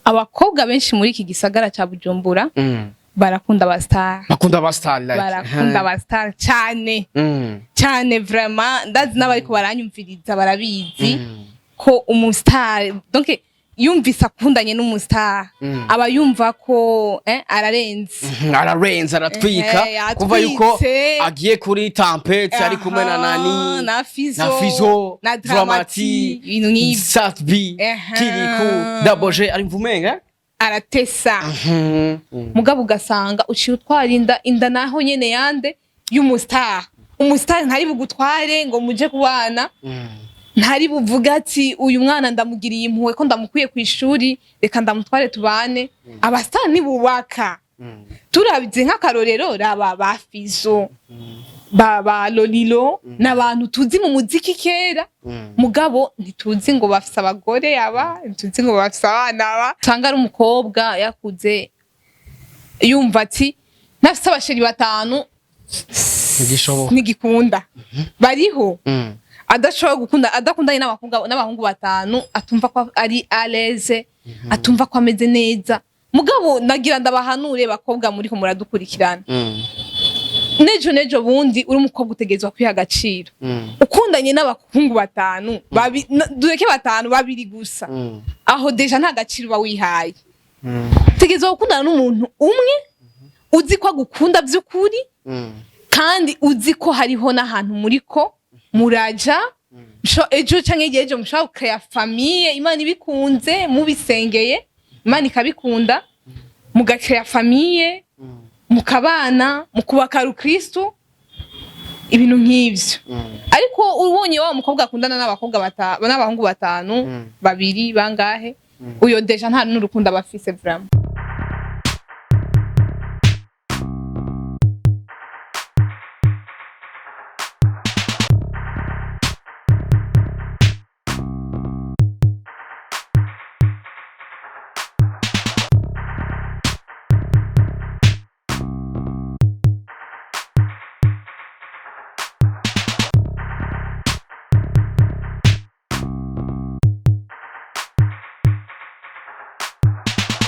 Abakobwa benshi muri iki gisagara ca Bujumbura barakunda aba star. Bakunda aba star, like. Barakunda aba star cyane cyane, vraiment. Ndazi n'abariko baranyumviriza barabizi ko umustar, donc yumvise akundanye n'umustar, aba yumva ko ararenze. Ararenze, aratwika. Kuva yuko Atwitse. agiye kuri Tempete ari kumwe na nani? Na Fizo. Na Fizo. Na Dramati. Dramati, ibintu nk'ivyo. Sat-B. Kiriku, Double J, ari mvumenga. Aratesa. Mugabo ugasanga uciye utwara inda, inda naho nyene yande? Y'umustar. Umustar ntari bugutware ngo muje kubana, ntari buvuge ati: "Uyu mwana ndamugiriye impuhwe ko ndamukwiye ku ishuri, reka ndamutware tubane." Abastar ntibubaka. Turabye nk'akarorero, raba ba Fizo, ba Lolilo, n'abantu tuzi mu muziki kera, mugabo ntituzi ngo bafise abagore aba, ntituzi ngo bafise abana aba. Usanga ari umukobwa yakuze yumva ati: "Ntafise abachéri batanu Ntigishoboka. ntigikunda." Bariho adashobora gukunda, adakundanye n'abakobwa n'abahungu batanu atumva ko ari à l'aise, atumva ko ameze neza. Mugabo nagira ndabahanure, bakobwa muriko muradukurikirana, nejo nejo bundi uri umukobwa utegerezwa kwiha agaciro. Ukundanye n'abahungu batanu, dureke batanu, babiri gusa, aho déjà nta gaciro uba wihaye. Utegerezwa gukundana n'umuntu umwe uzi ko agukunda by'ukuri, kandi uzi ko hariho n'ahantu muriko muraja. Ejo canke hirya y'ejo mushobora gucréa famille, Imana ibikunze, mubisengeye Imana ikabikunda, mugacréa famille, mukabana, mukubaka rukristu, ibintu nk'ivyo. Ariko ubonye wa mukobwa akundana n'abakobwa n'abahungu batanu, babiri, bangahe, uyo déjà nta n'urukundo aba afise vraiment.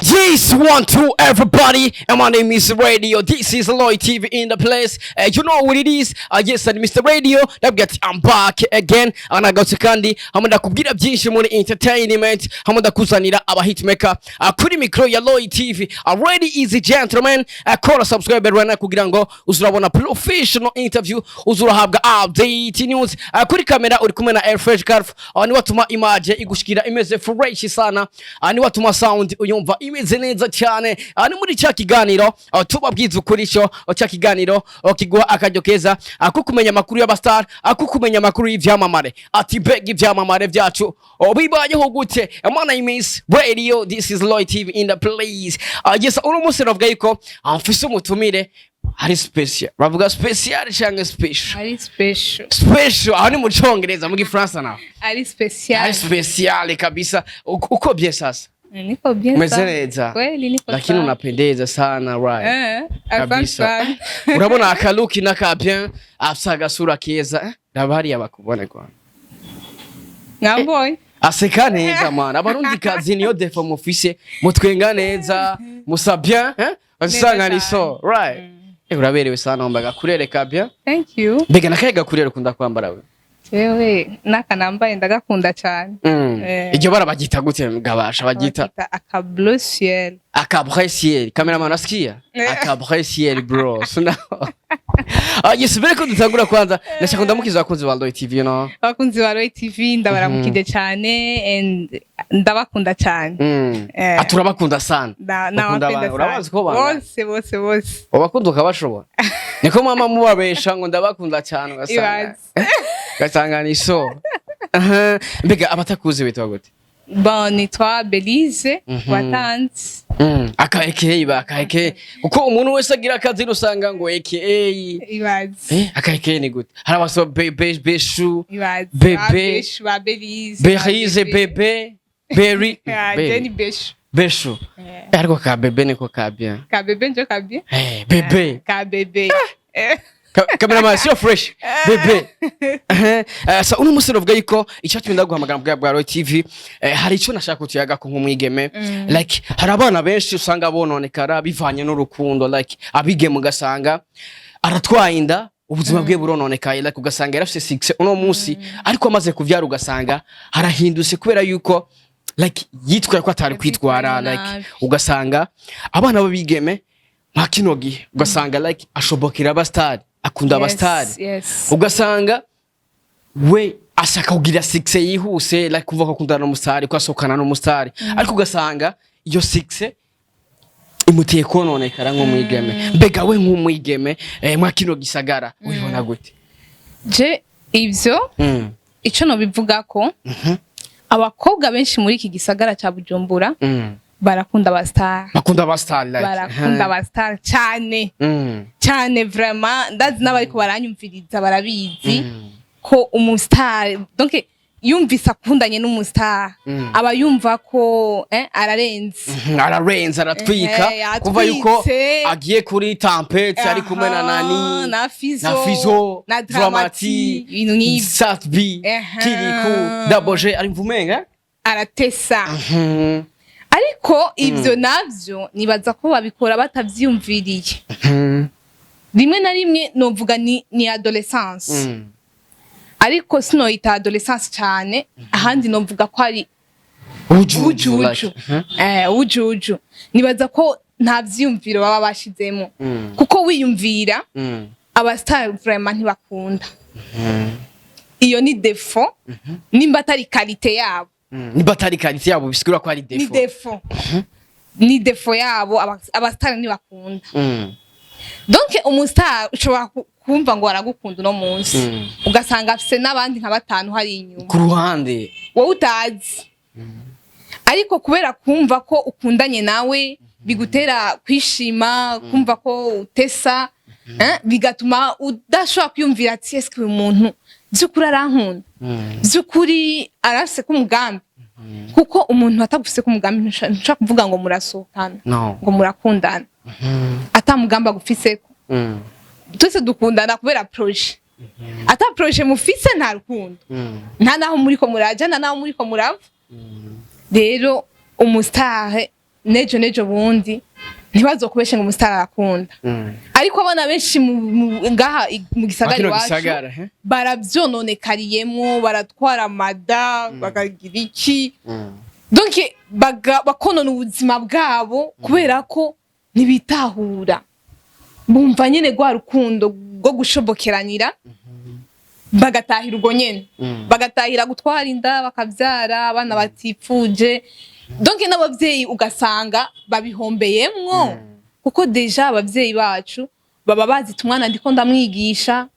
Yes, one, two, everybody. And my name is Radio. This is Lloyd TV in the place. You know what it is. Yes, and Mr. Radio. Ndabwira ati I'm back again. Anagarutse kandi hamwe ndakubwira byinshi muri entertainment, hamwe ndakuzanira aba hitmaker kuri micro ya Lloyd TV. Ready is a gentleman. Kora subscribe right now kugira ngo uzurabona professional interview, uzurahabwa update news. Kuri kamera uri kumwe na Air Fresh Carf. Ni watuma image igushikira imeze fresh sana. Ni watuma sound uyumva imeze neza cyane. Ni muri cya kiganiro tubabwiza ukuri, cyo cya kiganiro kiguha akaryo keza ko kumenya amakuru y'abastar, ko kumenya amakuru y'ivyamamare, ati mbega ivyamamare vyacu bibayeho gute? My name is Radio, this is Lloyd TV in the place. Yes, uno munsi navuga yuko mfise umutumire hari special. Bavuga special cyangwa special? Ari special. Special aho ni mu Congereza, mu Gifaransa naho? Ari special. Ari special kabisa. Uko bien sasa? Niko bien Umeze sana. neza? Kweli niko Lakini sawa. unapendeza sana, right? Asante Kabisa. sana. Urabona akaluki n'aka bien, afise agasura keza, eh? Raba hariya bakubone kwa Mwambonye? Aseka neza man. Abarundi kazi niyo défaut mufise, mutwenga neza, musa bien, eh? Usanga ni so right. Uraberewe sana, wambaye agakurere ka bien. Thank you. Mbega nakaye gakurere ukunda kwambara we? Jewe n'aka nambaye ndagakunda cyane. Iryo bara bagita gute gabasha bagita? Bakita aka bleu ciel. Aka bleu ciel. Cameraman, unasikia? Aka bleu ciel, bro. Suna. Ah yes, mbere ko dutangura kwanza ndashaka ndamukiza abakunzi ba Lloyd TV. Abakunzi ba Roy TV, ndabaramukije cyane and ndabakunda cyane. Aturabakunda sana. Bakunda Nawapenda abantu. sana. Urabazi ko bangana? Bose, bose, bose. Ubakunda ukabashobora. Niko mama mubabesha ngo ndabakunda cyane, ugasanga Ibaze. ugasanga ni so. Aha. Mbega abatakuzi bitwa gute? Bon, nitwa Belize Watanze. Aka AKA, ba aka AKA, kuko umuntu wese agira akazi usanga ngo AKA. Ibaze. Aka AKA ni gute? Hari abasaba be be beshu. Ibaze. Bebe. Ba Beshu, ba Belize. Berize, bebe, Berry. Ah, Jenny Beshu. Beshu. Ariko ka bebe niko ka bien. Ka bebe njo ka bien. Bebe. Ka bebe. Cameraman, sio fresh bebe. Sa uno musi novuga yuko icyatumye ndaguhamagara bwa Roy TV, hari ico nashaka kutuyaga ko nk'umwigeme. Like, hari abana benshi usanga bononekara bivanye n'urukundo. Like, abigeme ugasanga aratwaye inda, ubuzima bwe burononekaye. Like, ugasanga yarafise success uno munsi, ariko amaze kuvyara ugasanga harahindutse kubera yuko, like, yitwaye ko atari kwitwara. Like, Nabi. ugasanga abana b'abigeme nka kino gihe, ugasanga, like, ashobokera abasitari, akunda abasitari, ugasanga we ashaka kugira success yihuse, like kuva ko akundana n'umusitari, ko asohokana n'umusitari, ariko ugasanga iyo success imuteye kononekara nk'umwigeme. Mbega we nk'umwigeme, mwa kino gisagara ubibona gute? Je ivyo ico nobivuga ko abakobwa benshi muri iki gisagara ca Bujumbura barakunda abastar. Bakunda abasitari, like. Barakunda abastar cyane cyane, vraiment. Ndazi n'abariko baranyumviriza barabizi ko umustar, donc, yumvise akundanye n'umustar, aba yumva ko ararenze. Ararenze, aratwika. Kuva yuko yatwitse. Agiye kuri Tempete ari kumwe na nani? Na Fizo. Na Fizo. Na Dramati, ibintu nk'ivyo. Sat-B. Kiriku, Daboje ari mvumenga. Aratesa. Ariko ivyo navyo nibaza ko babikora batavyiyumviriye. Rimwe na rimwe novuga ni adolescence, ariko sinoyita adolescence cyane, ahandi novuga ko ari ujuju. Ujuju. Like. Ujuju. Nibaza ko nta vyiyumviro baba bashizemo, kuko wiyumvira, abastar vraiment ntibakunda. Iyo ni défaut, nimba atari qualité yabo. Niba atari qualité yabo, bisigura ko ari Ni défaut. défaut, ni défaut yabo. Abastar ntibakunda. Donc umustar ushobora kumva ngo aragukunda uno munsi, ugasanga afise n'abandi nka batanu hari inyuma ku ruhande, wowe utazi, ariko kubera kumva ko ukundanye nawe bigutera kwishima, kumva ko utesa, bigatuma udashobora kwiyumvira ati: "Eske uyu muntu by'ukuri arankunda? By'ukuri arafise ko umugambi?" Kuko umuntu atagufise ko umugambi, ntushobora kuvuga ngo murasohokana, No. ngo murakundana, ata mugambi agufiseko. Twese dukundana kubera projet. Ata projet mufise, nta rukundo, nta naho muriko muraja, nta naho muriko murava. Rero umustar nejo nejo bundi ntibazokubeshe ngo umustar arakunda. Ariko abana benshi ngaha mu gisagara Kino iwacu gisagara, he? barabyononekariyemwo, baratwara amada, bakagira iki, donc bakonona ubuzima bwabo kubera ko ntibitahura. Bumva nyene rwa rukundo rwo gushobokeranira, bagatahira ubwo nyene, bagatahira gutwara inda, bakavyara abana batifuje. Donc n'abavyeyi ugasanga babihombeyemwo, kuko déjà abavyeyi bacu baba bazi ati: "Umwana ndiko ndamwigisha,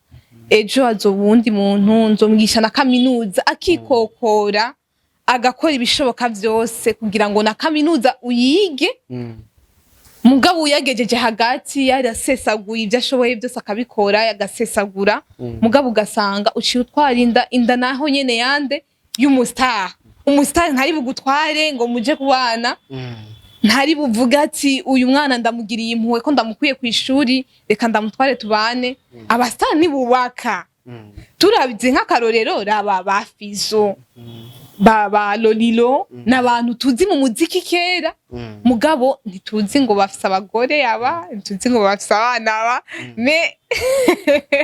ejo azoba uwundi muntu, nzomwigisha na kaminuza." Akikokora, agakora ibishoboka vyose kugira ngo na kaminuza uyige. Mugabo uyagejeje hagati, yarasesaguye ibyo ashoboye byose, akabikora, agasesagura, mugabo ugasanga uciye utwara inda. Inda naho nyene yande? Y'umustar. Umustar ntari bugutware ngo muje kubana, ntari buvuge ati: "Uyu mwana ndamugiriye impuhwe ko ndamukuye ku ishuri, reka ndamutware tubane." Abastar ntibubaka. Turabye nk'akarorero, raba ba Fizo, ba Lolilo, n'abantu tuzi mu muziki kera, mugabo ntituzi ngo bafise abagore aba, ntituzi ngo bafise abana aba, mais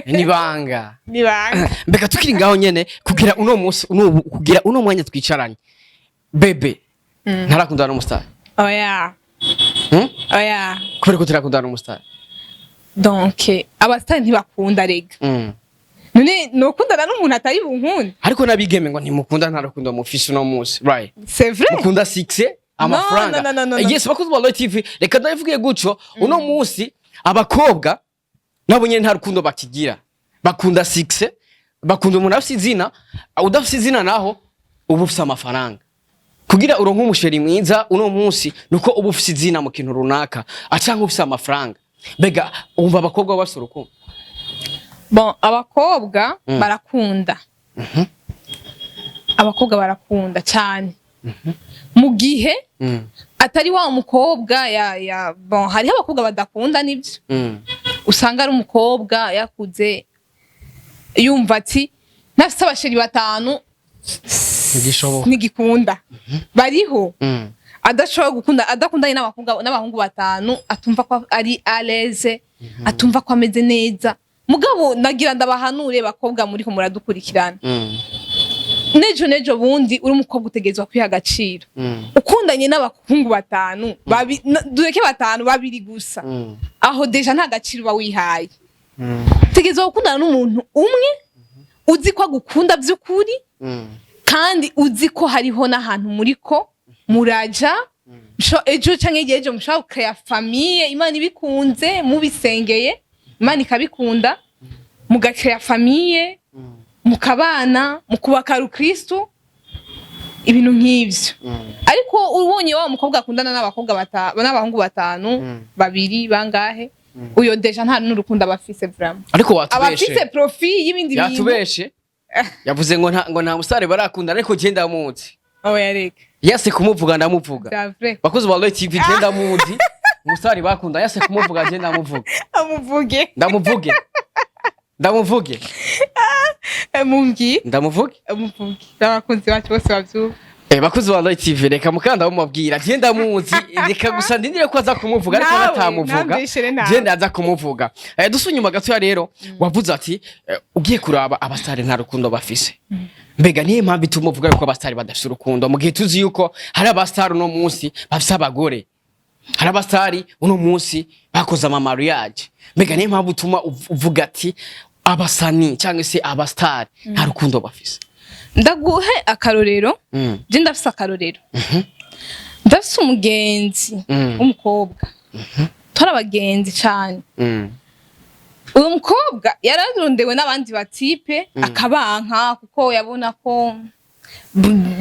Nibanga. Nibanga. Mbega tukiri ngaho nyene, kugira uno munsi, uno kugira uno mwanya twicaranye, bebe ntarakundana n'umustar? Oya. Hmm? Oya. Kubera ko turakundana n'umustar? Donc abastar ntibakunda rega. None nokundana n'umuntu atari bunkunde? Ariko nabigeme ngo ntimukunda, nta rukundo mufise uno munsi, right? C'est vrai. Mukunda success, amafaranga. No, no, no, no, no. Yes, bakunzi ba Roy TV, reka ndabivuge gutyo: uno munsi abakobwa nabo nyene nta rukundo bakigira, bakunda success, bakunda umuntu afise izina. Udafise izina naho uba ufise amafaranga. Kugira uronke umuchéri mwiza uno munsi nuko uba ufise izina mu kintu runaka acanke ufise amafaranga. Mbega wumva abakobwa bafise urukundo? Bon, abakobwa barakunda. Abakobwa barakunda cyane mu gihe atari wa mukobwa ya bon, hariho abakobwa badakunda, nibyo. Usanga ari umukobwa yakuze yumva ati ntafise aba chéri batanu Ntigishoboka. Ntigikunda. Bariho adashobora gukunda, adakundanye n'abakobwa n'abahungu batanu atumva ko ari à l'aise, atumva ko ameze neza. Mugabo nagira ndabahanure, bakobwa muriko muradukurikirana, nejo nejo bundi uri umukobwa utegerezwa kwiha agaciro. Ukundanye n'abahungu batanu, dureke batanu, babiri gusa, aho déjà nta gaciro uba wihaye. Utegerezwa gukundana n'umuntu umwe uzi ko agukunda by'ukuri, kandi uzi ko hariho n'ahantu muriko muraja. Ejo canke igihe ejo mushobora gukrea famille, Imana ibikunze, mubisengeye Imana ikabikunda, mugakrea famille, mukabana, mukubaka rukristo, ibintu nk'ivyo. Ariko ubonye wa mukobwa akundana n'abakobwa n'abahungu batanu, babiri, bangahe, uyo déjà nta n'urukundo aba afise vraiment. Ariko Aba afise watubeshe. profit y'ibindi bintu. Yatubeshe, yavuze ngo nta musare barakundana, ariko je ndamuzi. Oya, reka. Yase kumuvuga, ndamuvuga. C'est vrai. Bakozi ba Royal TV, je ndamuzi umusare bakunda. Yase kumuvuga, je ndamuvuga. Amuvuge. Ndamuvuge, ndamuvuge. Mumbwire. Ndamuvuge. Amuvuge, n'abakunzi bacu bose bavyumva. Bakozi ba Royal TV, reka mukanda mumabwira, je ndamuzi. Reka gusa ndindire ko aza kumuvuga, ariko Nawe, natamuvuga nambeshere nawe. je ndaza kumuvuga. Dusu nyuma gatoya rero, wavuze ati ugiye kuraba abasare nta rukundo bafise. Mbega niyo mpamvu ituma uvuga yuko abasare badafise urukundo, mu gihe tuzi yuko hari abasare uno munsi bafise abagore, hari abasare uno munsi bakoze ama mariage? Mbega niyo mpamvu utuma uvuga ati abasani cyangwa se abasitari nta rukundo bafise? Ndaguhe akarorero. Je ndafise akarorero, ndafise umugenzi w'umukobwa, twari abagenzi cane. Uwo mukobwa yararondewe n'abandi ba type, akabanka kuko yabona ko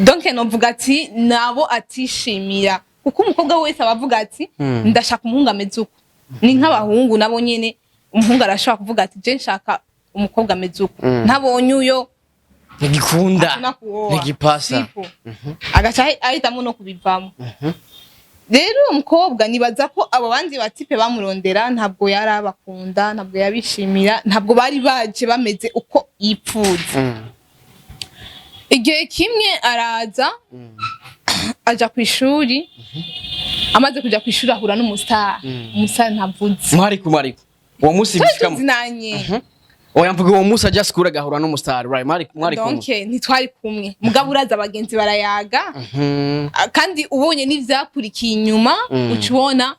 donc novuga ati nabo atishimira, kuko umukobwa wese aba avuga ati ndashaka umuhungu ameze uko. Ni nk'abahungu nabo nyene, umuhungu arashobora kuvuga ati je nshaka umukobwa ameze uko, ntabonye uyo Ntigikunda. Akuna kuoa. Ntigipasa. Sipo. Agaca ahitamo no kubivamo. Rero uwo mukobwa, nibaza ko abo bandi ba type bamurondera ntabwo yari abakunda, ntabwo yabishimira, ntabwo bari baje bameze uko yipfuza. Igihe kimwe araza aja ku ishuri. Amaze kuja ku ishuri ahura n'umustar, umustar ntavuze. Mwari kumwe ariko uwo munsi Twari bishikamo? Tuzinanye. Oya, mvuga uwo munsi ajya school agahura n'umustar, right? Mwari kumwe? Donc ntitwari kumwe, mugabo uraza abagenzi barayaga. Ah, kandi ubonye n'ivyakurikiye inyuma, uca ubona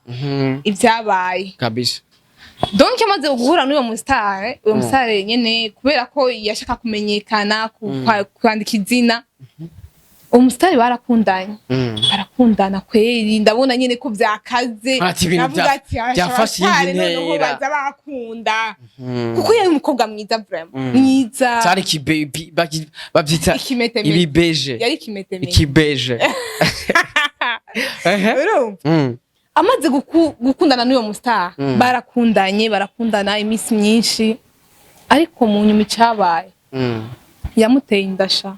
ivyabaye. Kabisa. Donc amaze guhura n'uwo mustar, uwo mustar nyene kubera ko yashaka kumenyekana, kwandika izina, uwo mustar barakundanye. Barakundana kweri, ndabona nyene ko vyakaze. Ati ibintu Navuga ati byafashe iyindi abasare noneho ntera. baza bakunda, kuko yari umukobwa mwiza, vraiment mwiza. Cyari kibebi, babyita Ikimetemete. ibibeje. Yari ikimetemete. Ikibeje. Ehe. Urumva, amaze gukundana n'uwo mustar, barakundanye, barakundana iminsi myinshi, ariko mu nyuma icabaye, yamuteye inda sha.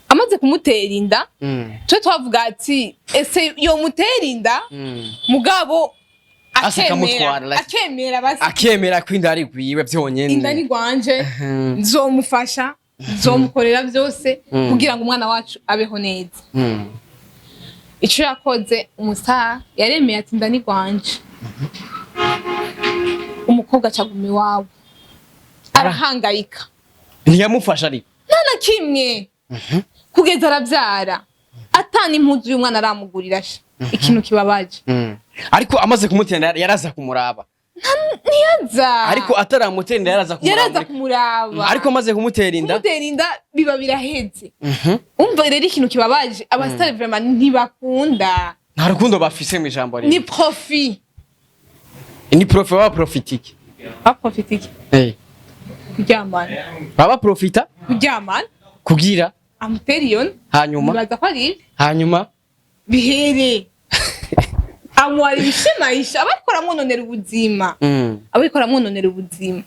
Amaze kumutera inda, twe twavuga ati ese yomutera inda, mugabo Asa akemera. akamutwara, like- Akemera basi. Akemera ko inda ari gwiwe byonyene. Inda ni gwanje, nzomufasha, nzomukorera byose kugira ngo umwana wacu abeho neza. Ico yakoze umusaha, yaremeye ati inda ni gwanje. Umukobwa acaguma iwabo arahangayika. Ntiyamufasha ariko? Nta na kimwe, kugeza arabyara, atana impuzu y'umwana aramugurira sha. Ikintu kibabaje. Ariko amaze kumutera yaraza kumuraba? Ntiyaza. Ariko ataramutera inda yaraza kumuraba? Yaraza kumuraba. Ariko amaze kumutera inda? Kumutera inda biba biraheze. Umva rero ikintu kibabaje, abasitari vraiment ntibakunda. Nta rukundo bafise mu ijambo Ni rimwe. profit. Ni profit, baba profitiki. Baprofita iki? Kuryamana. Baba profita. Kuryamana. Kugira amutera iyo nda. Hanyuma? Nibaza ko ari ibi. Hanyuma? Bihere amuharira ishimaisha, aba ariko aramwononera ubuzima. Aba ariko aramwononera ubuzima.